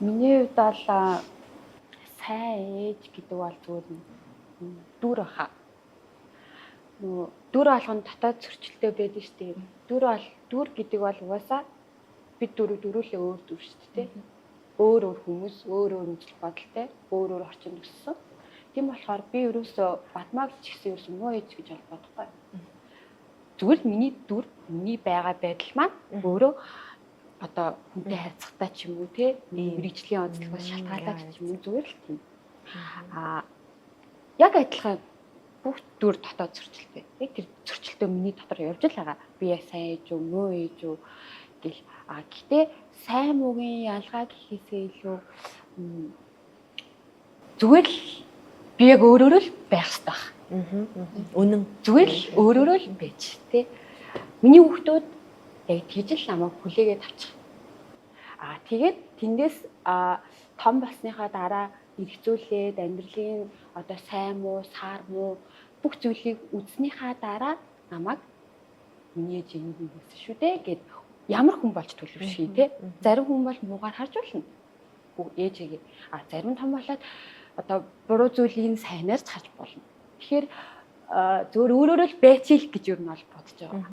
Миний хувьд бол сайн ээж гэдэг бол зүгээр дүр баха. Нөгөө дүр болгоно дотоод зөрчилтэй байдаг шүү дээ. Дүр бол дүр гэдэг бол угаасаа бид дөрөв дөрүүлээ өөр дүр шүү дээ. Өөр өөр хүмүүс, өөр өөр үзэл бодолтой, өөр өөр орчинд өссөн. Тийм болохоор би ерөөсөө Бадмаа ч гэсэн ерөөсөө муу ээж гэж бол бодохгүй. Зүгээр л миний дүр, миний байгаа байдал маань өөрөө одоо хүнтэй харьцахтаа ч юм уу те, мэргэжлийн онцлогоос шалтгаалаад ч юм уу, зүгээр л тийм. Аа, яг адилхан бүх дүр дотоод зөрчилтэй. Яг тэр зөрчилтөө миний дотор явж л байгаа. Би яг сайн ээж үү, муу ээж үү гэл. А гэхдээ сайн муугийн ялгаа гэхээсээ илүү зүгээр л би яг өөрөөрөө л байх хэрэгтэй байх. Үнэн. Зүгээр л өөрөөрөө л байж тэ. Миний хүүхдүүд яг тэгж л намайг хүлээгээд авчих. Аа, тэгээд тэндээс том болсныхаа дараа эргцүүлээд амьдралын одоо сайн муу, сар муу бүх зүйлийг үзснийхаа дараа намайг миний ээж энэ хүн байсан шүү дээ гэд ямар хүн болж төлөвшгий те. Зарим хүн бол муугаар харж болно. Ээжигээ. А зарим том болоод одоо буруу зүйлийг сайнаар ч харж болно. Тэгэхээр зөвөр өөрөөрөө л байчих гэж юу нь бол бодож байгаа.